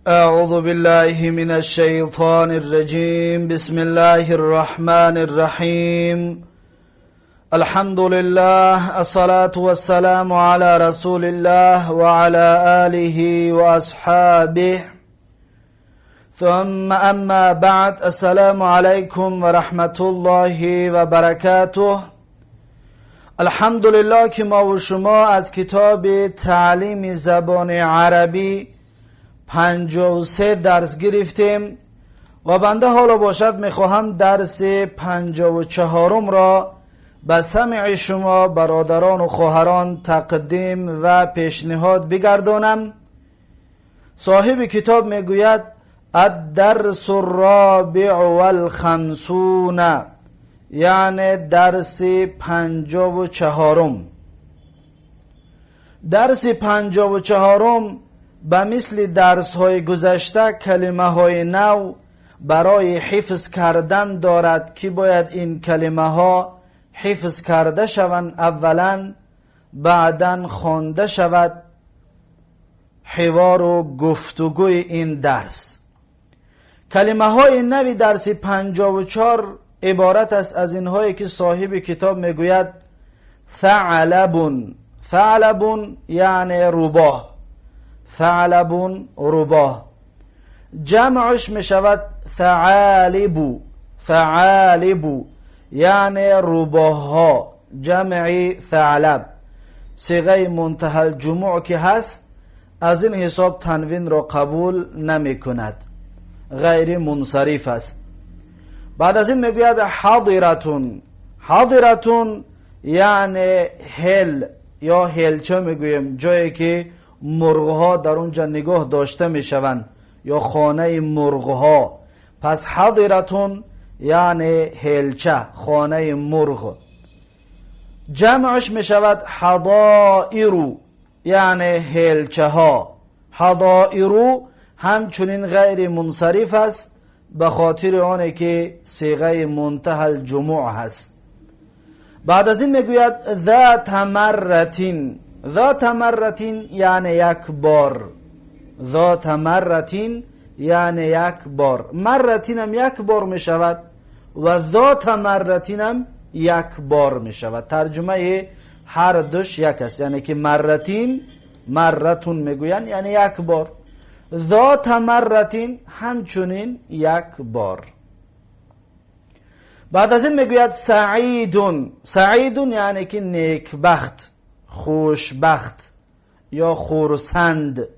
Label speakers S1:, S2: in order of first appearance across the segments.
S1: أعوذ بالله من الشيطان الرجيم. بسم الله الرحمن الرحيم. الحمد لله، الصلاة والسلام على رسول الله وعلى آله وأصحابه، ثم أما بعد. السلام عليكم ورحمة الله وبركاته. الحمدلله که ما و شما از کتاب تعلیم زبان عربی 53 درس گرفتیم و بنده حالا باشد میخواهم درس 54 را به سمع شما برادران و خواهران تقدیم و پیشنهاد بگردانم. صاحب کتاب میگوید: الدرس الرابع والخمسون، یعنی درس 54. درس 54 به مثل درس های گذشته کلمه های نو برای حفظ کردن دارد که باید این کلمه ها حفظ کرده شوند اولا، بعدا خوانده شود حوار و گفتگوی این درس. کلمه های نوی درس 54 عبارت است از اینهایی که صاحب کتاب میگوید: ثعلب. ثعلب یعنی روباه. ثعلب، روباه. جمعش میشود ثعالب. ثعالب یعنی روباه ها، جمع ثعلب. صیغه منتهی الجموع که هست، از این حساب تنوین را قبول نمی کند، غیر منصرف است. بعد از این میگوید: حضیرة. حضیرة یعنی هل یا هلچه میگوییم، جایی که مرغها در اونجا نگاه داشته میشوند یا خانه مرغها. پس حضیرة یعنی هلچه، خانه مرغ. جمعش میشود حضائر، یعنی هلچه ها. حضائر همچنین غیر منصرف است، به خاطر آنه که صیغه منتهی الجموع هست. بعد از این میگوید: ذات مرة. ذات مرة یعنی یک بار. ذات مرة یعنی یک بار. مرة هم یک بار می شود و ذات مرة هم یک بار می شود. ترجمه هر دوش یک است، یعنی که مرة، مرة میگوین، یعنی یک بار. ذات مرة همچنین یک بار. بعد از این میگوید: سعید. سعید یعنی که نیکبخت، خوشبخت یا خرسند.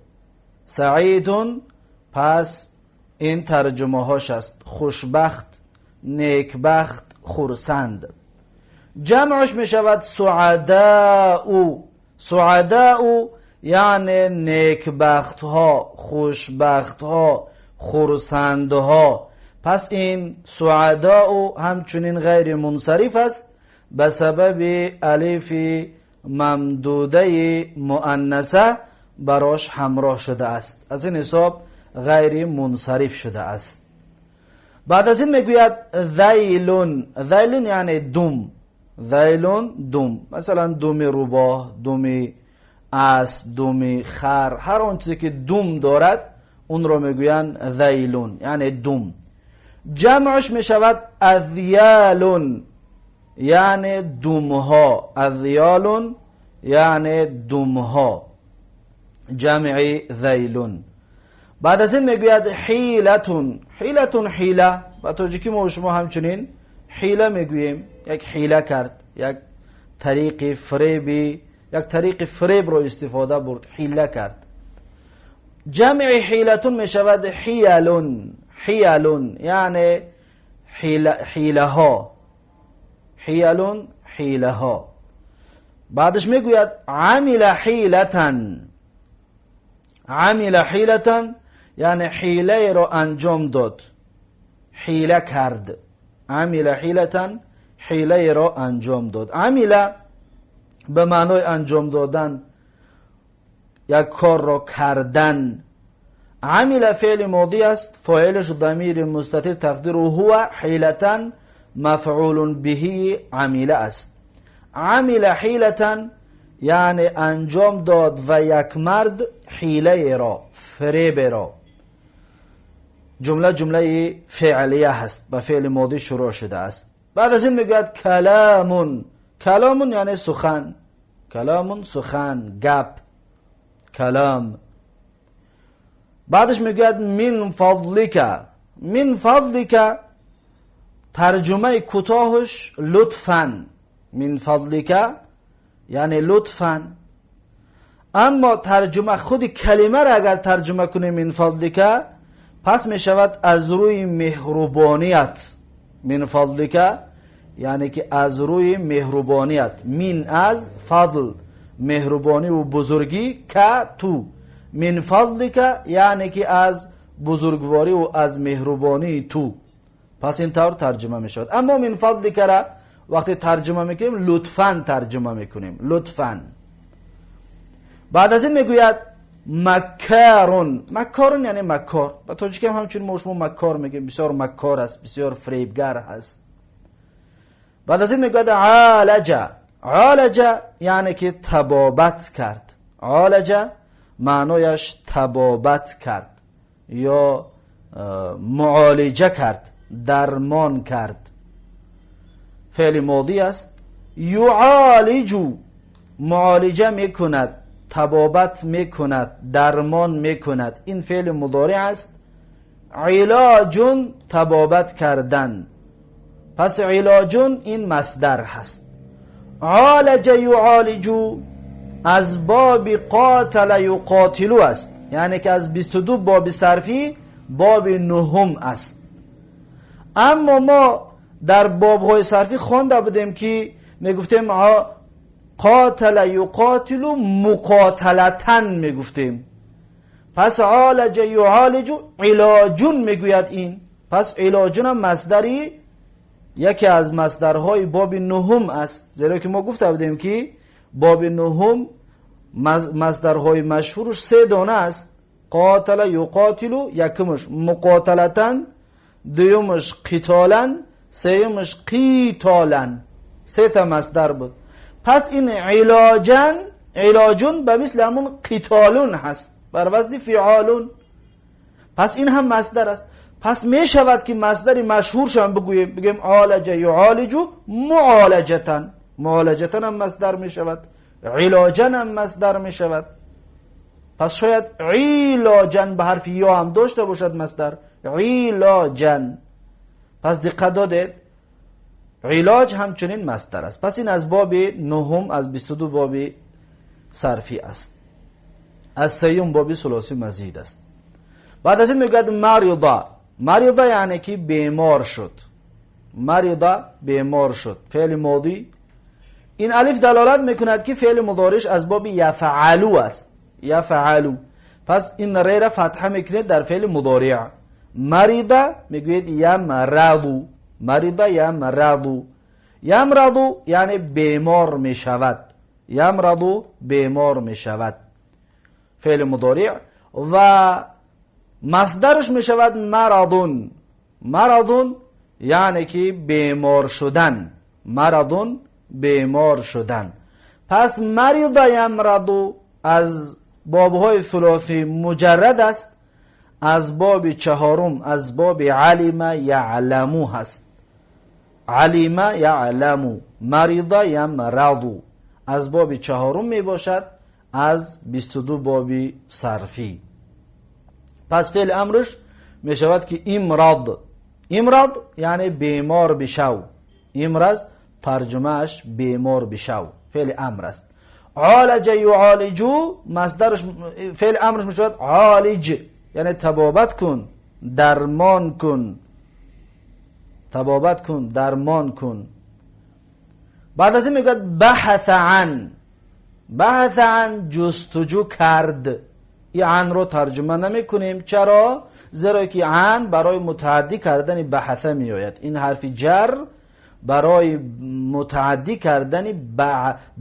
S1: سعید، پس این ترجمه هاش است: خوشبخت، نیکبخت، خرسند. جمعش می شود سعداء. سعداء یعنی نیکبخت ها، خوشبخت ها، خرسند ها. پس این سعداء همچنین غیر منصرف است، به سبب الف ممدوده مؤنثه براش همراه شده است، از این حساب غیر منصرف شده است. بعد از این میگوید: ذیل. ذیل یعنی دم. ذیل، دم. مثلا دم روباه، دم اسب، دم خر، هر آن چیزی که دم دارد اون رو میگویند ذیل، یعنی دم. جمعش میشود اذیال، یعنی دمها. اذیال یعنی دمها، جمع ذیل. بعد از این میگوید: حیلة. حیلة، حیله. با تاجیکی ما شما همچنین حیله میگوییم. یک حیله کرد، یک طریق فریبی، یک طریق فریب رو استفاده برد، حیله کرد. جمع حیلة می شود حیل. حیل یعنی حیله ها. حیل، حیله ها. بعدش میگوید: عمل حیلة. عمل حیلة یعنی حیله رو انجام داد، حیله کرد. عمل حیلة، حیله را انجام داد. عمل به معنای انجام دادن، یک کار را کردن. عمل فعل ماضی است، فاعلش ضمیر مستتر تقدیره هو، حیلة مفعول به عمل است. عمل حیلة یعنی انجام داد و یک مرد حیله را، فریب را. جمله جمله فعلیه هست، با فعل ماضی شروع شده است. بعد از این میگوید کلامون. کلامون یعنی سخن، کلامون سخن، گپ، کلام. بعدش میگوید من فضلک. من فضلک ترجمه کوتاهش لطفاً، من فضلک یعنی لطفاً. اما ترجمه خود کلمه را اگر ترجمه کنیم من فضلک، پس می شود از روی مهربانیت. من فضلک یعنی که از روی مهربانیت، من از فضل مهربانی و بزرگی، که تو، من فضلک یعنی که از بزرگواری و از مهربانی تو. پس این طور ترجمه می شود. اما من فضلک را وقتی ترجمه میکنیم لطفاً ترجمه میکنیم، لطفاً. بعد از این میگوید مکارون. مکارون یعنی مکار. با تاجیکی هم همچنین ما شما مکار میگیم، بسیار مکار است، بسیار فریبگر هست. بعد از این میگوید عالج. عالج یعنی که طبابت کرد. عالج معنایش طبابت کرد یا معالجه کرد، درمان کرد. فعل ماضی است. یعالج معالجه میکند، طبابت میکند، درمان میکند. این فعل مضارع است. علاج طبابت کردن، پس علاج این مصدر هست. عالج یعالج از باب قاتل یقاتل است، یعنی که از 22 باب صرفی باب نهم است. اما ما در بابهای صرفی خوانده بودیم که میگفتیم قاتل یقاتل مقاتلتن میگفتیم. پس عالج یعالج علاجون میگوید این. پس علاجون هم مصدری، یکی از مصدرهای باب نهم است، زیرا که ما گفته بودیم که باب نهم مصدرهای مشهورش 3 دانه است. قاتل یقاتل یکمش مقاتلتن، دومش قتالن، سیمش قیتالن. 3 تا مصدر بود. پس این علاجن، علاجون به مثل همون قتالون هست، بر وزن فعالون. پس این هم مصدر است. پس می شود که مصدر مشهور هم بگوییم، بگیم عالج یعالج معالجتن. معالجتن هم مصدر می شود، علاجن هم مصدر می شود. پس شاید علاجن به حرف یا هم داشته باشد مصدر، علاجن. پس دقت دادید، علاج همچنین مصدر است. پس این از باب نهم از 22 باب صرفی است. از سیوم باب ثلاثی مزید است. بعد از این میگوید مریضا. مریضا یعنی که بیمار شد. مریضا بیمار شد، فعل ماضی. این الف دلالت میکند که فعل مضارعش از باب یفعلو است، یفعلو. پس این ر را فتحه میکنید در فعل مضارع. مریضا میگوید یمرضو. مریضا یمرضو. یمرضو یعنی بیمار میشود. یمرضو بیمار میشود، فعل مضارع. و مصدرش میشود مرضون. مرضون یعنی که بیمار شدن. مرضون بیمار شدن. پس مریض یمرضو از بابهای ثلاثی مجرد است، از باب چهارم از باب علم یعلمو هست. علم یعلمو، مریض یمرضو از باب چهارم می باشد از 22 باب صرفی. پس فعل امرش می شود که امرض. امرض یعنی بیمار بشو. امرض ترجمهش بیمار بشو، فعل امر است. عالج یعالجو مصدرش فعل امرش می شود عالج، یعنی طبابت کن، درمان کن، طبابت کن، درمان کن. بعد از این میگوید بحث عن. بحث عن جستجو کرد. این عن رو ترجمه نمی کنیم. چرا؟ زیرا که عن برای متعدی کردن بحث می آید. این حرف جر برای متعدی کردن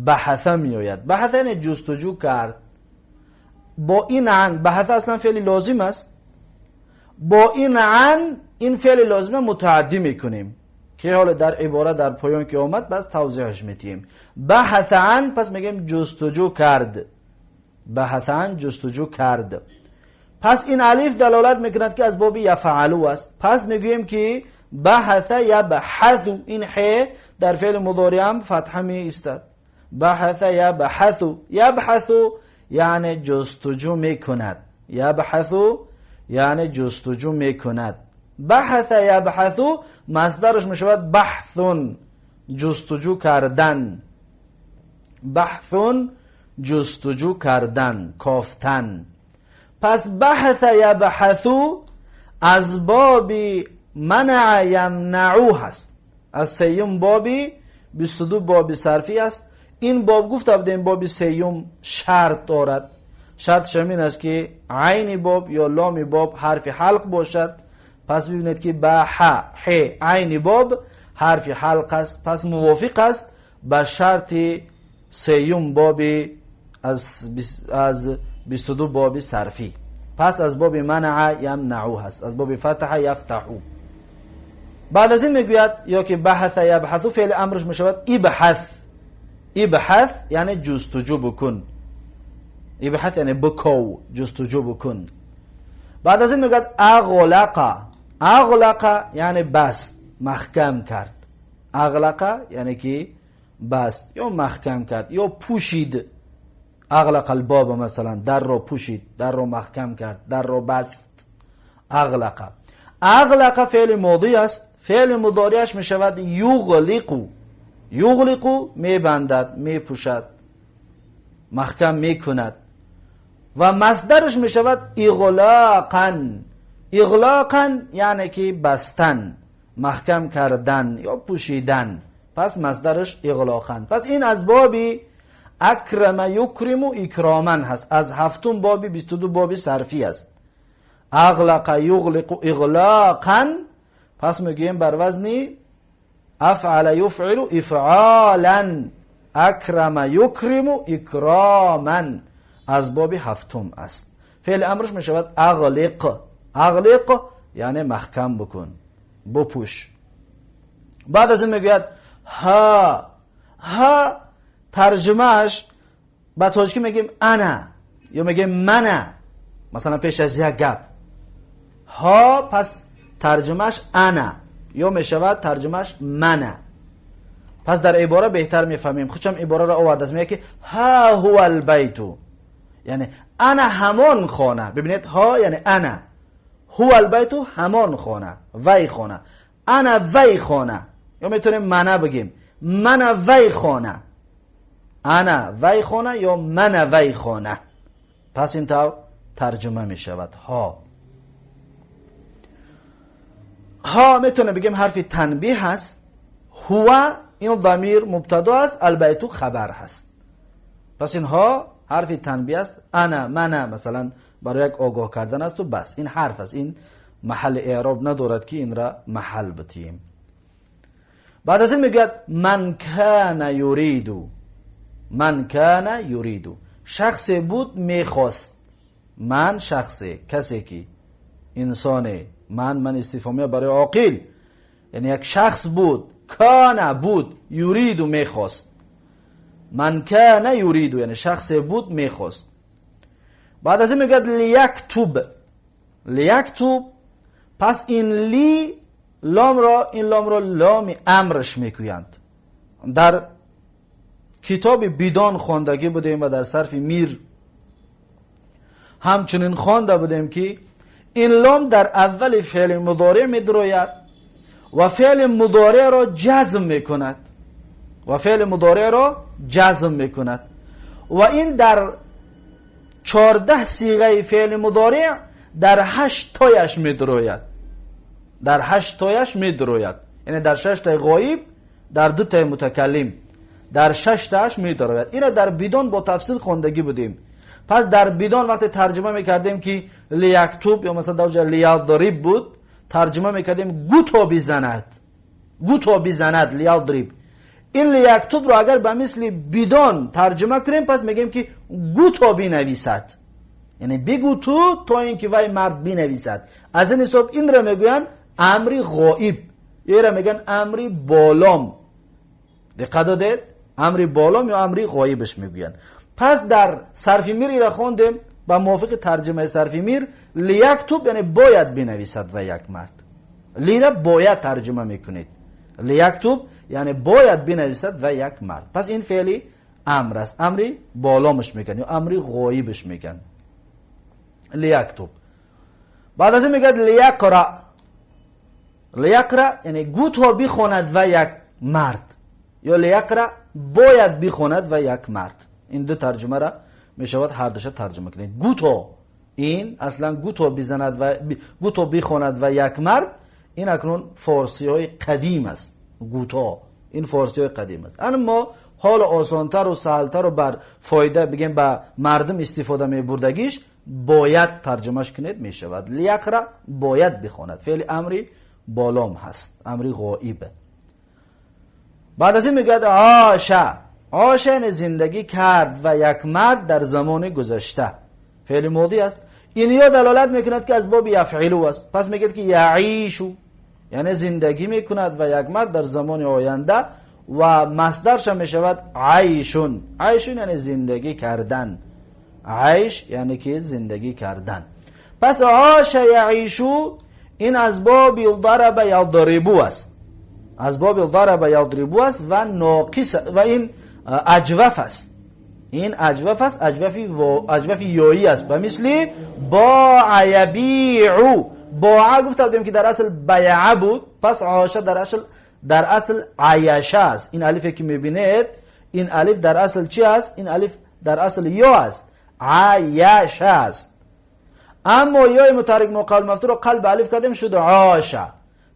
S1: بحث می آید. بحث یعنی جستجو کرد. با این عن، بحث اصلا فعل لازم است، با این عن این فعل لازمه متعدی میکنیم که حالا در عباره در پایان که آمد بس توضیحش میتیم. بحث عن پس میگیم جستجو کرد. بحث عن جستجو کرد. پس این الف دلالت میکند که از باب یفعلو است. پس میگوییم که بحث یبحث، این ح در فعل مضارع هم فتحه می ایستد. بحث یبحث، یبحث یعنی جستجو میکند. یبحث یعنی جستجو میکند. بحث یبحث مصدرش میشود بحث، جستجو کردن. بحث جستجو کردن، کافتن. پس بحث یبحث از باب منع یمنعو هست، از سیوم بابی 22 باب صرفی است. این باب گفته بودیم باب سیوم شرط دارد. شرطش این است که عین باب یا لام باب حرف حلق باشد. پس ببینید که با ح، ح عین باب حرف حلق است، پس موافق است به شرط سیوم باب از 22 باب صرفی. پس از باب منع یمنعو هست، از باب فتح یفتحو. بعد از این میگوید یا که بحث یبحث، فعل امرش میشود ابحث. ابحث یعنی جستجو بکن، ابحث یعنی بکو، جستجو بکن. بعد از این میگوید اغلق. اغلق یعنی بست، محکم کرد. اغلق یعنی که بست یا محکم کرد یا پوشید. اغلق الباب مثلا، در رو پوشید، در رو محکم کرد، در رو بست. اغلق. اغلق فعل ماضی است. فعل مضارعش می شود یغلق. یغلق می بندد، می پوشد، محکم می کند. و مصدرش می شود اغلاقا. اغلاقا یعنی که بستن، محکم کردن یا پوشیدن. پس مصدرش اغلاقا. پس این از بابی اکرم یکرم اکراما هست، از هفتم بابی 22 بابی صرفی است. اغلق یغلق اغلاقا. پس میگوییم بر وزن افعل یفعل افعالا، اکرم یکرم اکراما، از باب هفتم است. فعل امرش میشود اغلق. اغلق یعنی محکم بکن، بپوش. بعد از این میگوید ها. ها ترجمهش به تاجیکی میگیم انا یا میگیم منه، مثلا پیش از یک گپ. ها پس ترجمهش انا یا میشود ترجمهش منه. پس در عباره بهتر میفهمیم. خودشم عباره را آورده است، میگه که ها هو البیت، یعنی انا همان خانه. ببینید ها یعنی انا، هو البیت همان خانه، وی خانه، انا وی خانه، یا میتونیم منه بگیم، من وی خانه، انا وی خانه یا من وی خانه. پس این طور ترجمه می شود. ها. ها میتونه بگیم حرف تنبیه هست. هو این ضمیر مبتدا است، البیت خبر هست. پس این ها حرف تنبیه است. انا من مثلا برای یک آگاه کردن است و بس. این حرف است، این محل اعراب ندارد که این را محل بتیم. بعد از این میگوید من کان یرید. من کان یرید، شخص بود میخواست. من شخصی، کسی که انسانه. من استفهامیه برای عاقل، یعنی یک شخص بود، کان بود، یرید میخواست. من کان یرید یعنی شخص بود میخواست. بعد از این میگه لیکتب. لیکتب، پس این لی لام را، این لام را لام امرش میگویند. در کتاب بیدان خواندگی بودیم و در صرف میر همچنین خوانده بودیم که این لام در اول فعل مضارع میدروید و فعل مضارع را جزم میکند، و فعل مضارع را جزم میکند. و این در 14 صیغه فعل مضارع در 8 تایش میدروید، در 8 تایش میدروید، یعنی در 6 تای غایب، در 2 تای متکلم، در 6 تاش میدروید. اینا در بیدان با تفصیل خواندگی بودیم. پس در بیدان وقتی ترجمه میکردیم که لیکتوب یا مثلا در جای لیضرب بود، ترجمه میکردیم گو تا بزند، گو تا بزند، لیضرب. این لیکتوب رو اگر به مثل بیدان ترجمه کنیم، پس میگیم که گو تا بنویسد، یعنی بگو تو تا اینکه وی مرد بنویسد. از این حساب این را میگوین امری غائب، یا را میگن امری بالام. دقت دادید؟ امری بالام یا امری غایبش میگوین. پس در صرف میری را خواندیم، به موافق ترجمه صرفی میر لیکتب یعنی باید بنویسد و یک مرد. لی را باید ترجمه میکنید. لیکتب یعنی باید بنویسد و یک مرد. پس این فعلی امر است. امری بالامش میگن یا امری غایبش میگن. لیکتب. بعد از این میگه لیقرأ. لیقرأ یعنی گو تا بخواند و یک مرد، یا لیقرأ باید بخواند و یک مرد. این دو ترجمه را میشود هر دوش ترجمه کنید. گو تا، این اصلا گو تا بزند و گو تا بخواند و یک مرد، این اکنون فارسی های قدیم است. گوتا این فارسی های قدیم است. اما حال آسانتر و سهلتر و بر فایده بگیم به مردم استفاده میبردگیش باید ترجمهش کنید میشود. لیقرأ باید بخواند، فعل امری بالام هست، امری غایبه. بعد از این میگوید عاشه. عاشه یعنی زندگی کرد و یک مرد در زمان گذشته، فعل ماضی است. این یا دلالت میکند که از باب یفعلو است. پس میگه که یعیشو یعنی زندگی میکند و یک مرد در زمان آینده، و مصدرش هم میشود عیشون. عیشون یعنی زندگی کردن، عیش یعنی که زندگی کردن. پس عاش یعیشو این از باب ضرب یضربو است، از باب ضرب یضربو است و ناقص و این اجوف است. این اجوف است، اجوف یایی است. به مثل باع یبیع. باع گفته بودیم که در اصل بیعه بود، پس عاشه در اصل عیشه است. این الفی که میبینید این الف در اصل چی است؟ این الف در اصل یا است، عیشه است. اما یای متحرک مقابل مفتوح رو قلب الف کردیم شد عاشه.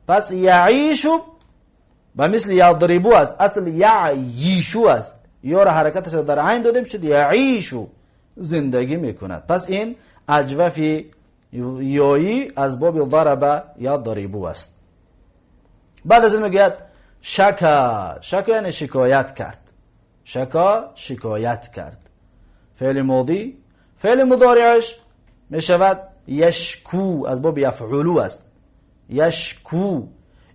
S1: پس یعیشو به مثل یضربو است، اصل یعیشو است. یا را حرکتش رو در عین دادیم شد یعیشو، زندگی میکند. پس این اجوف یایی از باب ضرب یا ضربو است. بعد از این میگوید شکا. شکا یعنی شکایت کرد. شکا شکایت کرد، فعل ماضی. فعل مضارعش میشود یشکو، از باب یفعلو است. یشکو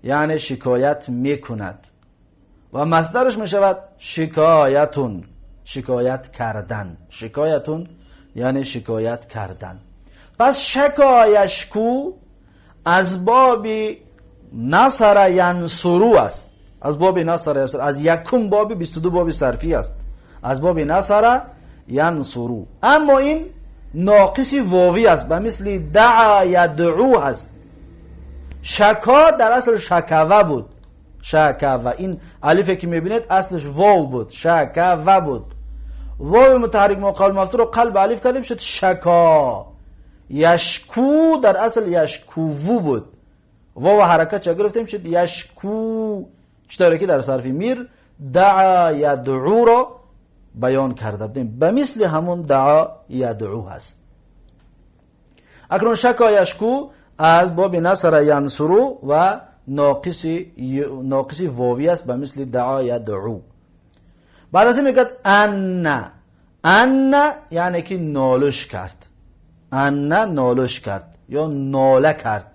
S1: یعنی شکایت میکند و مصدرش میشود شکایتون، شکایت کردن. شکایتون یعنی شکایت کردن. پس شکا یشکو از باب نصر ینصرو است، از باب نصر ینصرو، از یکم باب 22 باب صرفی است، از باب نصر ینصرو. اما این ناقص واوی است، به مثل دعا یدعو است. شکا در اصل شکوه بود، شکوه. این الفی که میبینید اصلش واو بود، شکوه بود. واو متحرک مقابل مفتوح رو قلب الف کردیم شد شکا. یشکو در اصل یشکوو بود، واو حرکت چه گرفتیم شد یشکو. چطوری که در صرف میر دعا یدعو رو بیان کرده بودیم، به مثل همون دعا یدعو هست. اکنون شکا یشکو از باب نصر ینصرو و ناقص واوی است، به مثل دعا یدعو. بعد از این میگه ان. ان یعنی که نالش کرد. ان نالش کرد یا ناله کرد،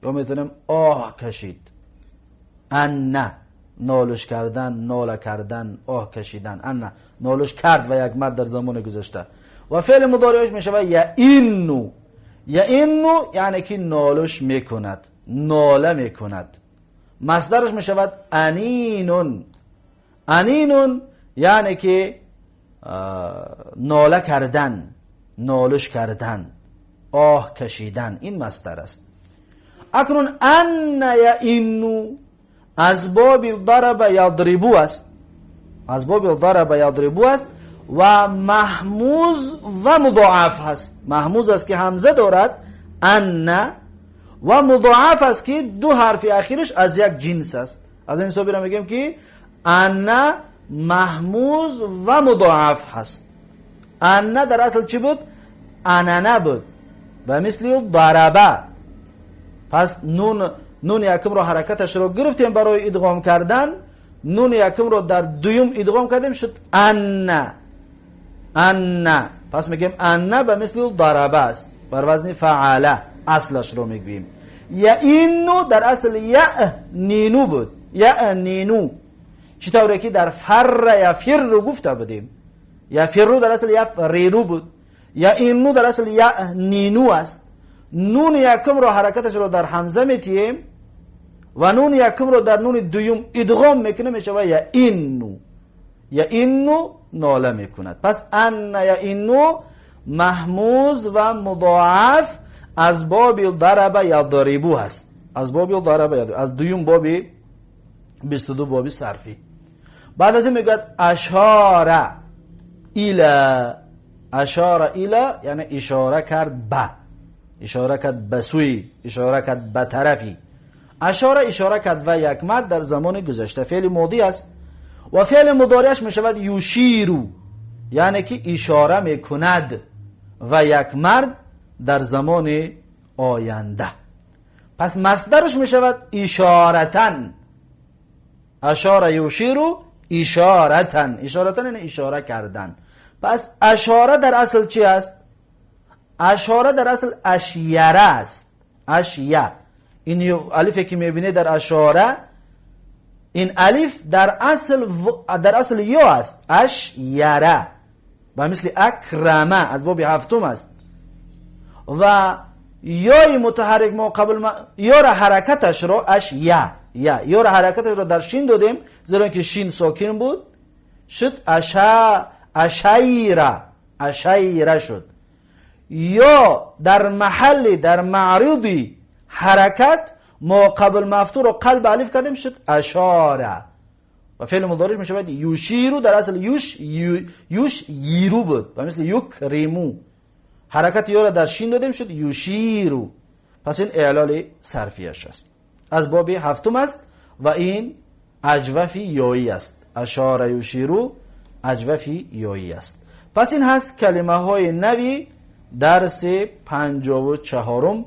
S1: یا میتونیم آه کشید. ان نالش کردن، ناله کردن، آه کشیدن. ان نالش کرد و یک مرد در زمان گذشته. و فعل مضارعش میشود یئنو. یئنو یعنی که نالش میکند، ناله میکند. مصدرش میشود انینون. انینون یعنی که ناله کردن، نالش کردن، آه کشیدن، این مصدر است. اکنون ان یئنو از باب ضرب یضربو است، از باب ضرب یضربو است و محموز و مضاعف هست. محموز است که همزه دارد ان، و مضاعف است که دو حرف اخیرش از یک جنس است. از این حساب میگیم که ان محموز و مضاعف هست. ان در اصل چی بود؟ اننه بود و مثل ضربه. پس نون یکم رو حرکتش رو گرفتیم برای ادغام کردن، نون یکم رو در دوم ادغام کردیم شد ان. ان پس میگیم ان به مثل ضربه است، بر وزن فعله اصلش رو میگوییم. یئنو در اصل یعنینو بود، یعنینو، چطوری که در فر یفر رو گفته بودیم. یفر در اصل یفریرو بود، یئنو در اصل یعنینو است. نون یکم را حرکتش را در همزه میتیم و نون یکم را در نون دوم ادغام میکنه، میشه یئنو. یئنو ناله میکند. پس ان یئنو مهموز و مضاعف از باب ضرب یضربو هست. از باب ضرب یضربو، از دوم باب 22 باب صرفی. بعد از این میگوید اشاره الی. اشاره الی یعنی اشاره کرد به، اشاره کرد به سوی، اشاره کرد به طرفی. اشاره اشاره کرد و یک مرد در زمان گذشته، فعل ماضی است و فعل مضارعش می شود یشیرو، یعنی که اشاره میکند و یک مرد در زمان آینده. پس مصدرش می شود اشارتن. اشاره یشیرو اشارتن. اشارتن یعنی اشاره کردن. پس اشاره در اصل چی است؟ اشاره در اصل اشیره است. اشیه، این الف که میبینه در اشاره، این الف در اصل یا است. اشیره و مثل اکرمه از باب هفتم است و یای متحرک ما قبل ما یا را حرکتش را اش یا یا یا را حرکتش را در شین دادیم، زیرا که شین ساکن بود، شد اشا اشیره، اشیره شد. یا در محل در معرضی حرکت ما قبل مفتوح رو قلب الف کردیم، شد اشاره و فعل مضارع می شود یشیرو. در اصل یوش یوش یرو بود و مثل یکرمو حرکت یا را در شین دادیم، شد یشیرو. پس این اعلال صرفیش است، از باب هفتم است و این اجوفی یایی است. اشاره یشیرو اجوفی یایی است. پس این هست کلمه های نوی درس 54.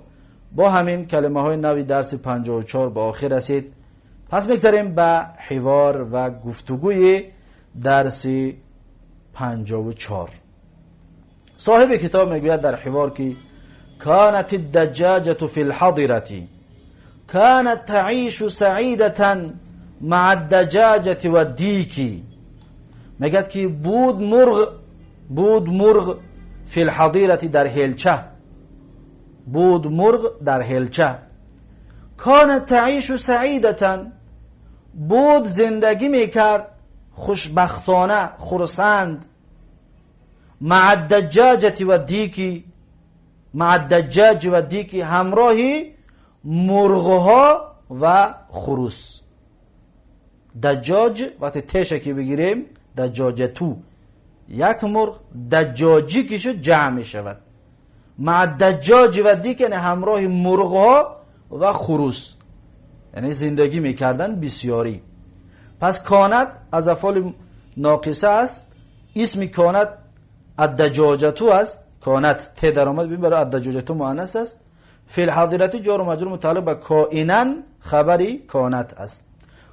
S1: با همین کلمه های نوی درس 54 به آخر رسید. پس میگذریم به حوار و گفتگوی درس 54. صاحب کتاب میگوید در حوار که كانت الدجاجة في الحضرة كانت تعيش سعيدة مع الدجاجة والديك. میگد که بود مرغ، بود مرغ فی الحضیرة در هلچه، بود مرغ در هلچه. کانت تعیش سعیدة، بود زندگی میکرد خوشبختانه، خرسند. مع الدجاجة و دیکی، مع الدجاج و دیکی، همراهی مرغها و خروس. دجاج وقتی تشه که بگیریم دجاجتو یک مرغ، دجاجی که شد جمع می شود. مع الدجاج و دیک یعنی همراه مرغها و خروس، یعنی زندگی میکردن بسیاری. پس کانت از افعال ناقصه است. اسم کانت الدجاجتو است. کانت ت در آمد، ببین برای الدجاجتو مؤنث است. فی الحضیرتی جار و مجرور متعلق به کائنا خبری کانت است.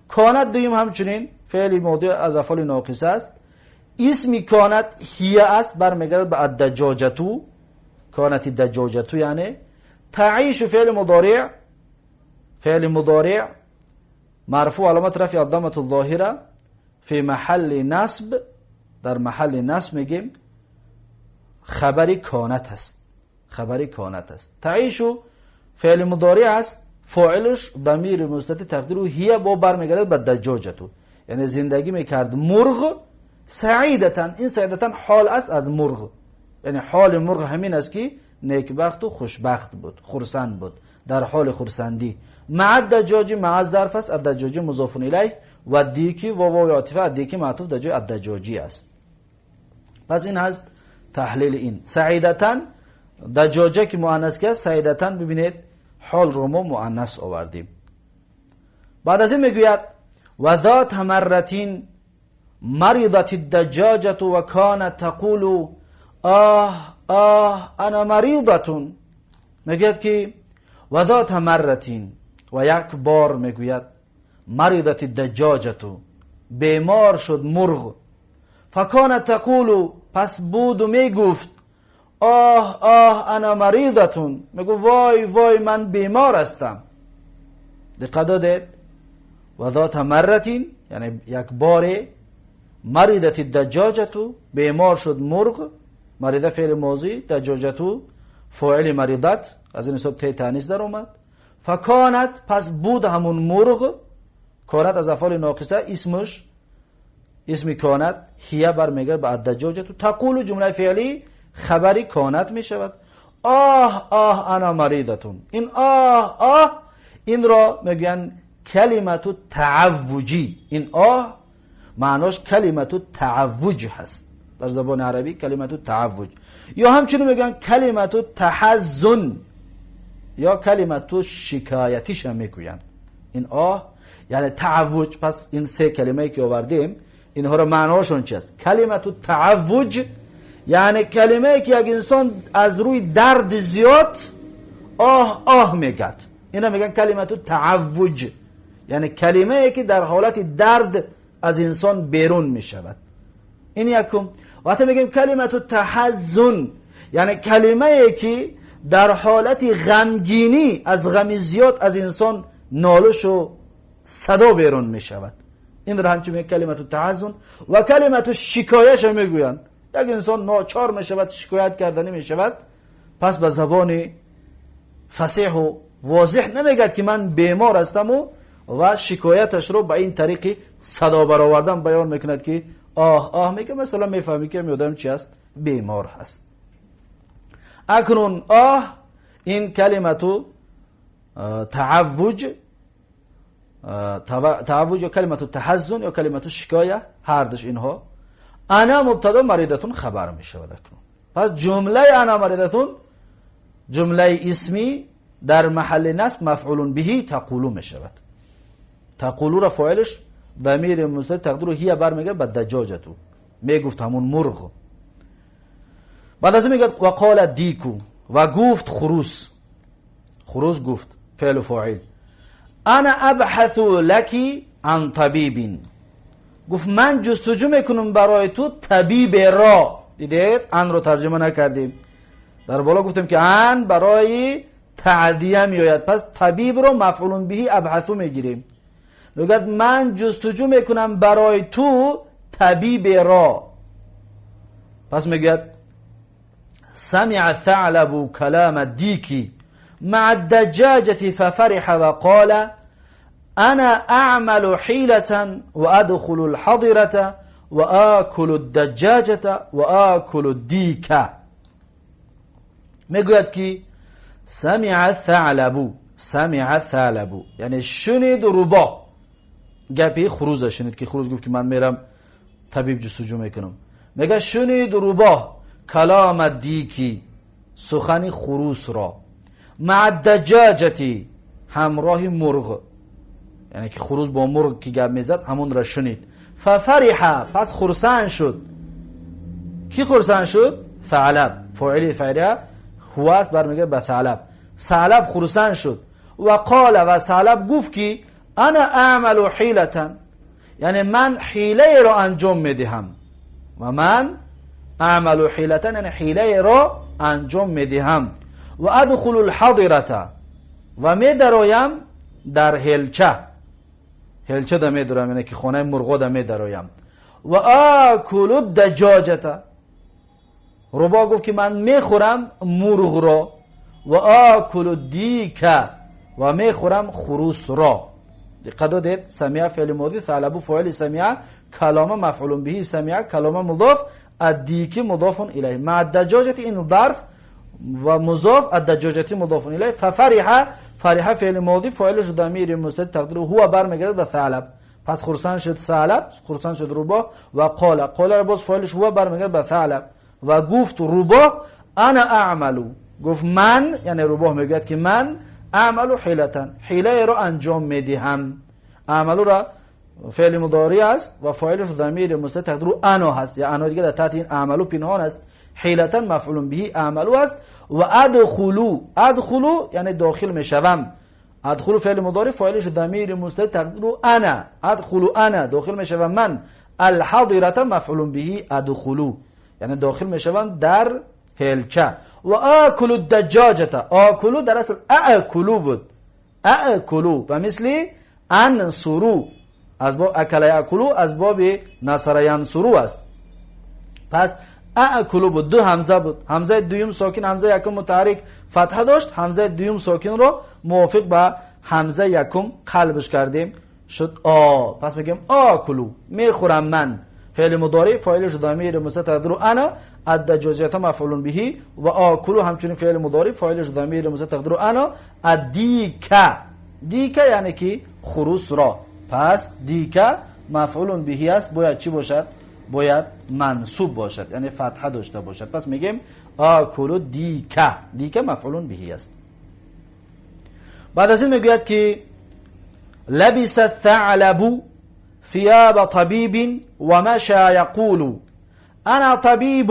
S1: کانت دویم همچنین فعل ماضی از افعال ناقصه است. اسم کانت هیه است، برمیگرد به الدجاجتو. کانت الدجاجتو یعنی تعیش فعل مضارع، فعل مضارع مرفوع علامت رفع الضمه الظاهره فی محل نصب، در محل نصب میگیم خبری کانت است، خبری کانت است. تعیش فعل مضارع است، فاعلش ضمیر مستتر تقدیر هیه با برمیگرد به دجاجتو، یعنی زندگی میکرد مرغ سعیدتا. این سعیدتا حال است از مرغ، یعنی حال مرغ همین است که نیکبخت و خوشبخت بود، خرسند بود، در حال خرسندی. مع الدجاج مع ظرف است، الدجاج مضاف الیه و دیکی و واو عاطفه دیکی معطوف در جای الدجاجی است. پس این هست تحلیل این سعیدتا. دجاجه که مؤنث که سعیدتا، ببینید حال رو ما مؤنث آوردیم. بعد از این میگوید و ذات مرتین مرضت الدجاجة و كانت تقول آه آه انا مریضة. میگوید که و ذات مرتین، و یک بار میگوید مرضت الدجاجة، بیمار شد مرغ. فکانت تقول، پس بود و میگفت آه آه انا مریضة، میگو وای وای من بیمار هستم. دقت دادید؟ و ذات مرتین یعنی یک بار مرضت الدجاجة، بیمار شد مرغ. Марида феъли мозӣ, даҷоҷату фоили маридат, аз ин ҳисоб те таънис дар омад. Факонат, пас буд ҳамун мурғ. Конат аз афъоли ноқиса, исмаш исми конат ҳия бармегардад ба аддаҷоҷату. Тақулу ҷумлаи феълӣ хабари конат мешавад. Оҳ оҳ ана маридатун. Ин оҳ оҳ инро мегӯянд калимату тааввуҷӣ. Ин оҳ маънош калимату тааввуҷ ҳаст. Дар забони арабӣ калимату тааввуҷ. Ё ҳамчунин мегӯянд калимату таҳаззун ё калимату шикоятиш ҳам мегӯянд. Ин оҳ яъне тааввуҷ. Пас ин се калимае ки овардем инҳоро маъноҳошон чи аст? Калимату тааввуҷ яъне калимае ки як инсон аз рӯи дарди зиёд оҳ оҳ мегӯяд. Ина мегӯянд калимату тааввуҷ, яъне калимае ки дар ҳолати дард аз инсон берун мешавад. Ин якум. Вақте мегӯем калимату таҳаззун, яъне калимае ки дар ҳолати ғамгинӣ аз ғами зиёд аз инсон нолишу садо берун мешавад. Инро ҳамчун мегӯянд калимату таҳаззун. Ва калимату шикояша мегӯянд. Як инсон ночор мешавад, шикоят карданӣ мешавад, пас ба забони фасеҳу возеҳ намегӯяд ки ман бемор ҳастаму ва шикояташро ба ин тариқи садо баровардан баён мекунад ки оҳ оҳ мегӯяд. Масалан мефаҳмӣ ки одам чи аст? Бемор ҳаст. Акнун оҳ ин калимату тааввуҷ, тааввуҷ ё калимату таҳаззун ё калимату шикоя, ҳардуш инҳо. Ана мубтадо, маридатун хабар мешавад. Акнун пас ҷумлаи ана маридатун ҷумлаи исмӣ дар маҳалли насб мафъулун биҳи тақулу мешавад. Тақулуро фоилаш дамири мустатир тақдиру ҳия бармегардад ба даҷоҷату. Мегуфт ҳамун мурғ. Баъд аз ин мегӯяд ва қола дику, ва гуфт хурус. Хурус гуфт, феълу фоил. Ана абҳасу лаки ан табибин. Гуфт ман ҷустуҷӯ мекунам барои ту табиберо. Дидед, анро тарҷума накардем. Дар боло гуфтем ки ан барои таъдия меояд, пас табибро мафъулун биҳи абҳасу мегирем. Мегӯяд ман ҷустуҷӯ мекунам барои ту табиберо. Пас мегӯяд سمع الثعلب كلام الديك مع الدجاجة ففرح وقال أنا أعمل حيلة وأدخل الحضرة وآكل الدجاجة وآكل الديك. мегӯяд ки سمع الثعلب، سمع الثعلب яъне шунид рӯбоҳ гапи хуруза шунид ки хуруз гуфт ки ман мерам табиб ҷустуҷӯ мекунам. Мега шунид рӯбоҳ калома дики, сухани хурусро, مع الدجاجة, ҳамроҳи мурғ, яъне ки хурус бо мурғ ки гап мезад, ҳамонро шунид. ففرح, пас хурсанд шуд. Кӣ хурсанд шуд? Саълаб. Фоили фаъля ҳува аст, бармегардад ба саълаб. Саълаб хурсанд шуд. وقال, ва саълаб гуфт ки أنا أعمل حيلة, яъне ман ҳилаеро анҷом медиҳам. Ва ман أعمل حيلة, яъне ҳилаеро анҷом медиҳам. وأدخل الحظيرة, ва медароям дар ҳелча. Ҳелча да медароям, яъне ки хонаи мурғода медароям. وآكل الدجاجة, рӯбоҳ гуфт ки ман мехӯрам мурғро. وآكل الديك, ва мехӯрам хурусро. Диққат додед? سمع феъли моди, ثعلب фоили سمع, كلام مفعول به سمع, كلام مضاف, الديك مضاف إليه, مع الدجاجة ин ظرف ва مضاف, الدجاجة مضاف إليه. ففرح, فرح феъли моди, фоилаш дамири мустатир тақдиру ҳува бармегардад ба ثعلب. Пас хурсанд шуд ثعلب, хурсанд шуд рӯбоҳ. وقال, قال ро боз фоилаш ҳува бармегардад ба ثعلب. Ва гуфт рӯбоҳ أنا أعمل, гуфт ман, яъне рӯбоҳ мегӯяд ки ман أعمل حيلة, ҳилаеро анҷом медиҳам. أعمل ро феъли мудори аст ва фоилаш дамири мустатир тақдиру أنا ҳаст, я أنا дига дар таҳти ин أعمل пинҳон аст. حيلة مفعول به أعمل аст. وأدخل, أدخل яъне дохил мешавам. أدخل феъли мудори, фоилаш дамири мустатир тақдиру أنا. أدخل أنا, дохил мешавам ман. الحظيرة مفعول به أدخل, яъне дохил мешавам дар ҳелча. وآكل الدجاجة, آكل дар асл أأكل буд. أأكل ба мисли أنصر, аз боб أكل يأكل, аз боби نصر ينصر аст. Пас آکلو بود، دو همزه بود، همزه دوم ساکن، همزه یکم متحرک فتحه داشت، همزه دوم ساکن رو موافق با همزه یکم قلبش کردیم شد آ. پس میگیم آکلو، میخورم من، فعل مضارع فاعلش ضمیر مستتر انا، ادى جزئیات مفعول به و آکلو همچنین فعل مضارع فاعلش ضمیر مستتر انا، الدیک، دیک یعنی که خروس را، پس دیک مفعول به است، باید چی باشد؟ باید منصوب باشد، یعنی فتحه داشته باشد. پس میگیم آکلو دیک، دیک مفعول به است. بعد از این میگوید که لبس الثعلب ثياب طبيب ومشى يقول انا طبيب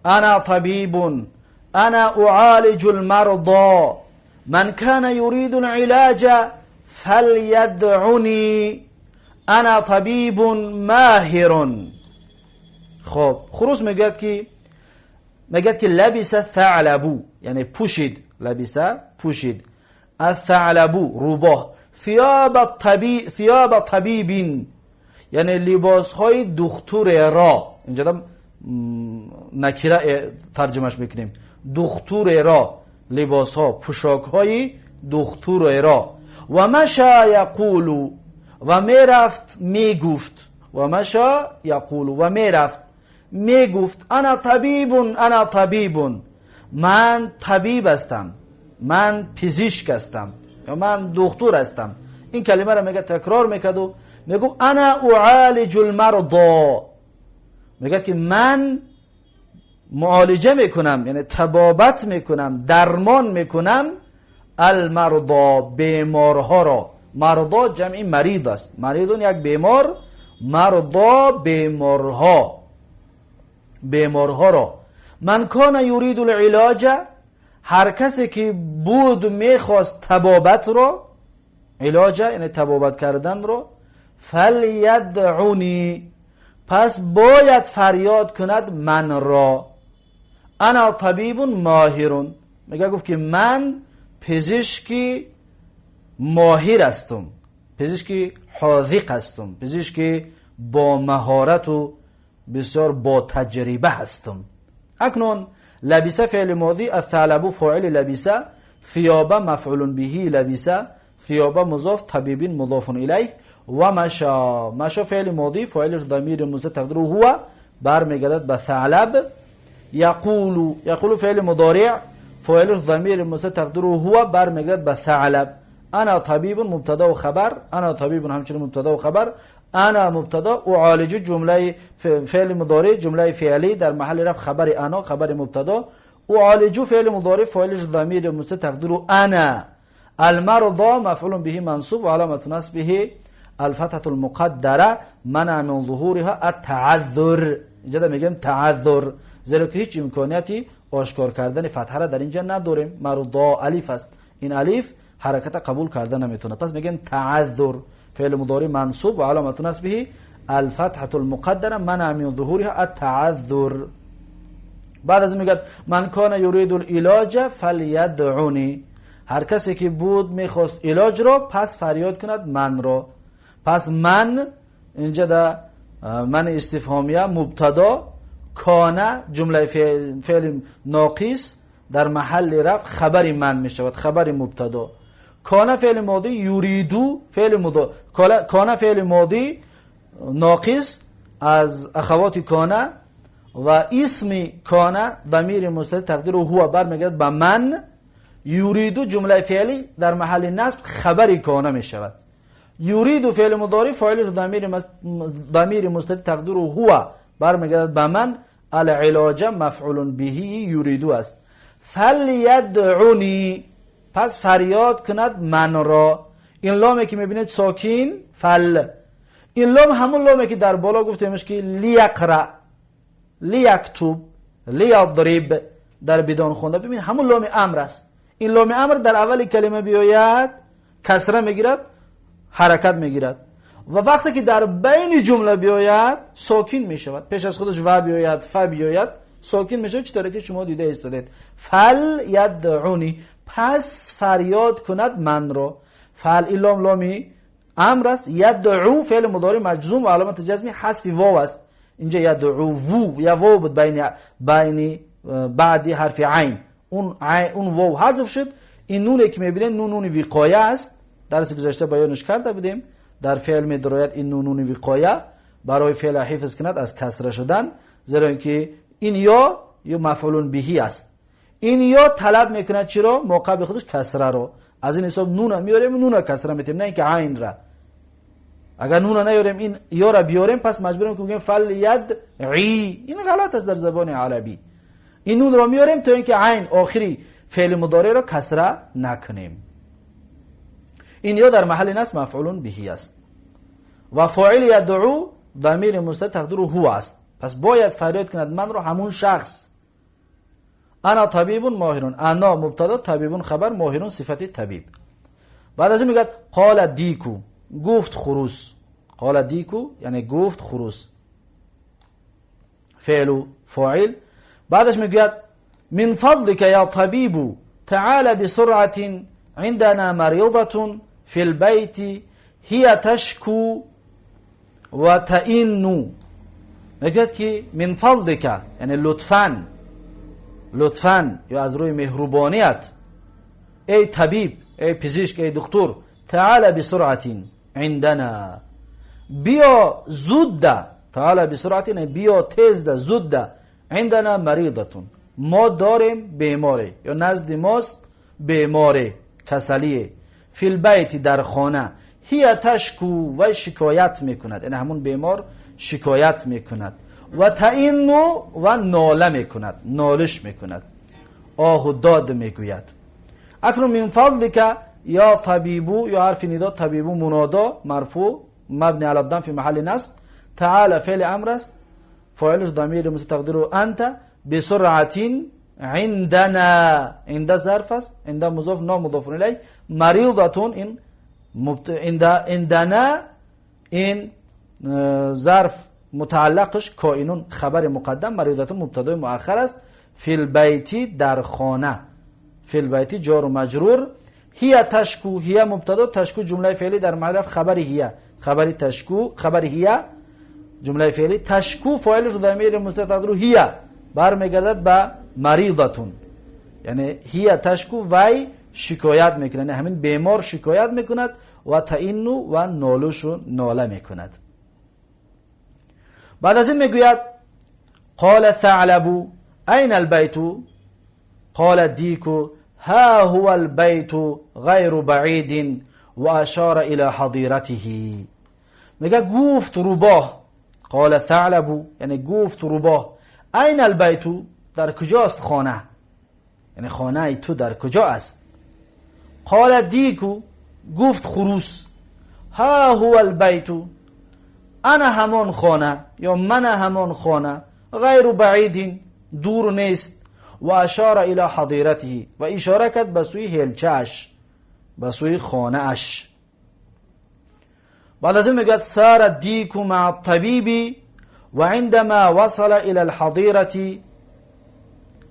S1: انا طبيب انا اعالج المرضى من كان يريد العلاج فليدعني انا طبيب ماهر. خب خروس میگوید که لبس الثعلب یعنی پوشید، لبس پوشید، الثعلب روباه، ثياب طبيب یعنی لباس های دکتر را، اینجا هم نکره ترجمهش میکنیم، دکتر را، لباس ها، پوشاک های دکتر را، و مشى یقول و میرفت میگفت، و مشى یقول و میرفت میگفت انا طبیب انا طبیب، من طبیب هستم، من پزشک هستم یا من دکتر هستم. این کلمه را میگه تکرار میکرد و میگه انا اعالج المرضى، میگه که من معالجه میکنم، یعنی طبابت میکنم، درمان میکنم، المرضى بیمارها را. مرضا جمع مریض است، مریض یک بیمار، مرضا بیمارها، بیمارها را. من کان یرید العلاج، هر کسی که بود میخواست طبابت را، علاج یعنی طبابت کردن را، فلیدعنی پس باید فریاد کند من را، انا طبیب ماهر، میگه گفت که من پزشکی ماهر هستم، پزشکی حاذق هستم، پزشکی با مهارت و بسیار با تجربه هستم. اکنون لبس فعل ماضی، الثعلب فاعل لبس، ثياب مفعول به لبس، ثياب مضاف، طبيب مضاف الیه، و مشى، مشى فعل ماضی فاعلش ضمیر مستتر تقدیره هو، برمیگردد به ثعلب. یقول، یقول فعل مضارع فاعلش ضمیر مستتر تقدیره هو، برمیگردد به ثعلب. انا طبیب مبتدا و خبر، انا طبیب همچنین مبتدا و خبر، انا مبتدا، اعالج جمله فعل مضارع جمله فعلی در محل رفع خبر انا خبر مبتدا، اعالج فعل مضارع فاعلش ضمیر مستتر تقدیره انا، المرضى مفعول به منصوب و علامة نصبه الفتحة المقدره منع من ظهورها التعذر. اینجا میگیم تعذر، زیرا که هیچ امکانیتی آشکار کردن فتحه را در اینجا نداریم. مرضا الف است، این الف حرکت قبول کرده نمیتونه، پس میگیم تعذر. فعل مضارع منصوب و علامة نصبه الفتحة المقدره منع من ظهورها التعذر. بعد از میگه من کان یرید العلاج فلیدعنی، هر کسی که بود میخواست علاج را پس فریاد کند من را. پس من اینجا در من استفهامیه مبتدا، کانه جمله فعل ناقص در محل رفع خبر من میشود، خبر مبتدا. کانه فعل ماضی، یریدو فعل مضارع، کانه فعل ماضی ناقص از اخوات کانه و اسم کانه ضمیر مستتر تقدیر هو برمیگرد به من. یریدو جمله فعلی در محل نصب خبر کانه میشود. یریدو فعل مضارع فاعلش ضمیر مستتر تقدیر هو برمیگردد به من. العلاج مفعول به یریدو است. فلیدعنی پس فریاد کند من را. این لامی که میبینید ساکین فل، این لام همون لامی که در بالا گفتیمش که لیقرأ، لیکتب، لیضرب در بدان خونده، ببین همون لام امر است. این لام امر در اول کلمه بیاید کسره میگیرد، حرکت میگیرد، و وقتی که در بین جمله بیاید ساکین میشود، پیش از خودش و بیاید، ف بیاید، ساکین میشود، چطوری که شما دیده ایستادید. فل یدعونی پس فریاد کند من را. فل این لام لامی امر است. یدعو فعل مضارع مجزوم و علامت جزمی حذف واو است. اینجا یدعو یا واو بود بین بعدی حرف عین، اون واو حذف شد. این نونه که میبینید نون، نون وقایه است. درس گذشته بیانش کرده بودیم. در فعل میدراید این نون، نون وقایه برای فعل حفظ کند از کسره شدن، زیرا اینکه این یا مفعول بهی است. این یا طلب میکند چی رو؟ ما قبل خودش کسره رو. از این حساب نون میاریم، نون کسره میتیم، نه اینکه عین را. اگر نون نیاریم این یا را بیاریم، پس مجبوریم که بگیم فل ید عی. این غلط است در زبان عربی. این نون را میاریم تا اینکه عین آخری فعل مضارع را کسره نکنیم. این یا در محل نصب مفعول بهی است و فاعل یدعو ضمیر مستتر تقدیر هو است. پس باید فریاد کند من را همون شخص. انا طبیب ماهرون، انا مبتدا، طبیب خبر، ماهرون صفت طبیب. بعد از این میگه قال دیکو، گفت خروس. قال دیکو یعنی گفت خروس، فعل و فاعل. بعدش میگوید من فضلك یا طبیب تعال بسرعة عندنا مريضة في البيت هي تشكو و تئن. میگوید که من فضلك یعنی لطفاً، لطفاً یا از روی مهربانیت، ای طبیب، ای پزشک، ای دکتر، تعال بسرعة عندنا، بیا زود ده. تعال بسرعة یعنی بیا تیز ده، زود ده. عندنا مریضة، ما داریم بیماره یا نزد ماست بیماره، کسلیه. فی البیت، در خانه. هی تشکو، و شکایت میکند، یعنی همون بیمار شکایت میکند. و تعین و ناله میکند، نالش میکند، آه و داد میگوید. اکنون من فضلک یا طبیبو، یا حرف ندا، طبیبو منادا مرفوع مبنی علی الضم فی محل نصب. تعال فعل امر است، فاعلش ضمیر مستتر تقدیره انت. بسرعة عندنا، عند ظرف است، عند مضاف نا مضاف الیه. مریضة این عندنا این ظرف متعلقش کائنون خبر مقدم، مریضة مبتدای مؤخر است. فی البیت در خانه، فی البیت جار و مجرور. هی تشکو، هی مبتدا، تشکو جمله فعلی در محل خبر هی، خبر تشکو، خبر هی جمله فعلی. تشکو فاعلش ضمیر مستتر هی برمیگردد به مریضتون، یعنی هی تشکو وی شکایت میکنه، یعنی همین بیمار شکایت میکند و تعین و نالش و ناله میکند. بعد از این میگوید قال ثعلب این البیت قال دیک ها هو البیت غیر بعید و اشار الى حضیرته. میگه گفت روباه، قال ثعلب یعنی گفت روباه، این البیت در کجاست خانه، یعنی خانه تو در کجا است. قال دیکو گفت خروس، ها هو البیت انا همان خانه یا من همان خانه، غیر بعید دور نیست. و اشار الى حضیرته و اشاره کرد به سوی هلچه‌اش، به سوی خانه اش. بعد از این میگوید سار الدیک مع الطبیب وعندما وصل الى الحضيرة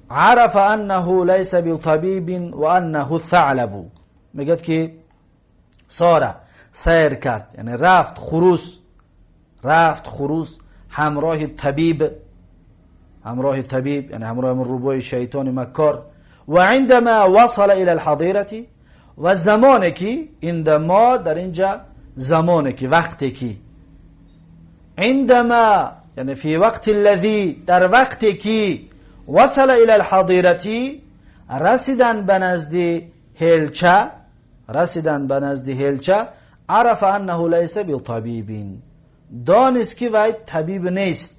S1: عرف انه ليس بطبيب وانه الثعلب. میگه که ساره سیر کرد، یعنی رفت خروس، رفت خروس همراه طبیب، همراه طبیب یعنی همراه روبای شیطان مکار. و عندما وصل الى الحضيرة و زمانی که، عندما در اینجا زمانی که، وقتی که، عندما یعنی فی وقت الذی در وقتی که وصل الى الحضيرة رسیدن به نزد هلچه، رسیدن به نزد هلچه، عرف انه لیس بطبیب دانست که وی طبیب نیست،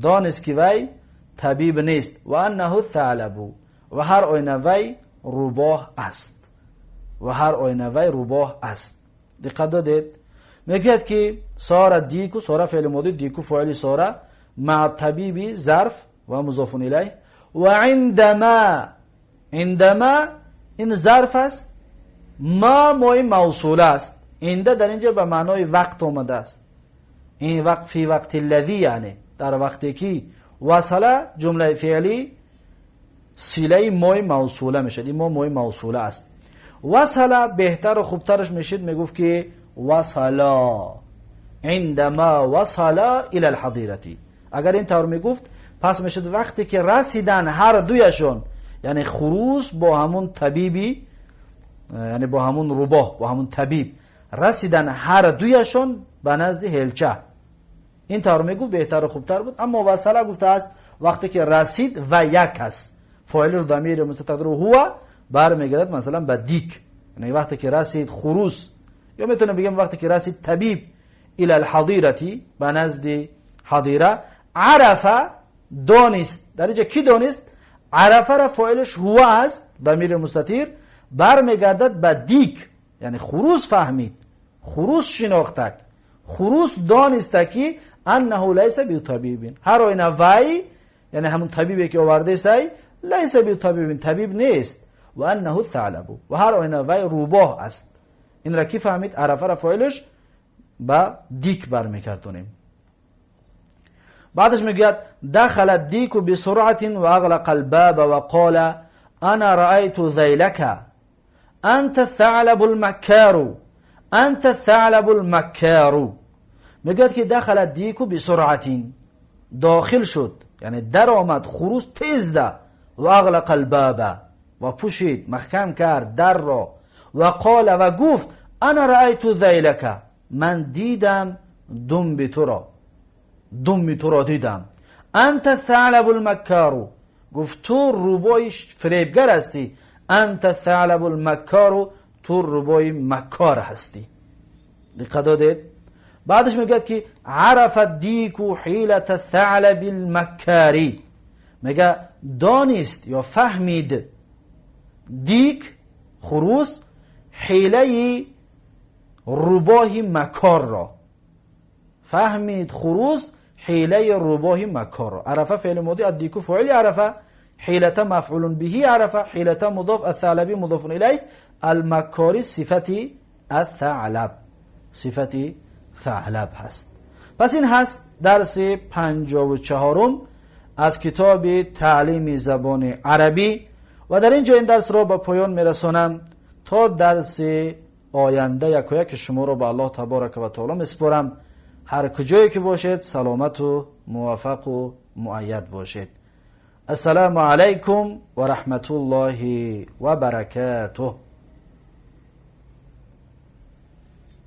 S1: دانست که وی طبیب نیست. و انه ثعلب و هر آینه وی روباه است، و هر آینه وی روباه است. دقت دادید؟ میگوید که ساره دیکو، ساره فعل ماضی، دیکو فاعل ساره، مع طبیبی ظرف و مضاف الیه. و عندما، عندما این ظرف است، ما مای موصوله است. اینده در اینجا به معنای وقت آمده است. این وقت فی وقت الذی یعنی در وقتی که وصله جمله فعلی صله مای موصوله میشد. این ما مای موصوله است. وصله بهتر و خوبترش میشد میگفت که وصلا، عندما وصلا الى الحضيرة. Агар ин тавр мегуфт, пас мешуд вақте ки расиданд ҳар дуяшон, яъне хурус бо ҳамун табиби, яъне бо ҳамун рӯбоҳ, бо ҳамун табиб расиданд ҳар дуяшон ба назди ҳелча. Ин тавр мегуфт, беҳтар ва хубтар буд. Аммо васала гуфтааст вақте ки расид ва як аст, фоили дамири мустатир ҳува бармегардад масалан ба дик, яъне вақте ки расид хурус, ё метавонем бигем вақте ки расид табиб إلى الحظيرة ба назди ҳадира, عرف донист. Дар инҷа кӣ донист? عرف ра фоилаш ҳува аст, дамири мустатир бармегардад ба дик, яъне хурус фаҳмид, хурус шинохтак, хурус дониста ки أنه ليس بطبيب, ҳар оина вай, яъне ҳамун табибе ки овардесай, ليس بطبيب, табиб нест, وأنه الثعلب, ва ҳар оина вай рӯбоҳ аст. Инра кӣ фаҳмид? عرف ра фоилаш ба дик бармегардонем. Баъдаш мегӯяд: دخل الديك بسرعة وأغلق الباب وقال أنا رأيت ذيلك أنت الثعلب المكار أنت الثعلب المكار. Мегӯяд ки دخل الديك بسرعة, дохил шуд, яъне даромад хурус тезда, وأغلق الباب, ва пӯшид, маҳкам кард дарро, وقال, ва гуфт: أنا رأيت ذيلك, ман дидам думби туро, думи туро дидам, أنت الثعلب المكار, гуфт ту рӯбои фиребгар ҳастӣ, أنت الثعلب المكار, ту рӯбои маккор ҳастӣ. Диққат додед? Баъдаш мегӯяд ки عرف الديك حيلة الثعلب المكار, мега донист ё фаҳмид дик, хурус, ҳилаи рӯбоҳи макорро, фаҳмид хурус ҳилаи рӯбоҳи макорро. عرف فعل ماضی, الديك فاعل عرف, حيلة مفعول به عرف, حيلة مضاف, الثعلب مضاف إليه, المكار صفتی الثعلب, صفتی ثعلب هست. پس این هست درس 54 از کتاب تعلیم زبان عربی و در اینجا این درس را به پایان میرسانم. تا درس آینده یکایک شما را به الله تبارک و تعالی میسپارم. هر کجایی که باشید سلامت و موفق و مؤید باشید. السلام علیکم و رحمت الله و برکاته.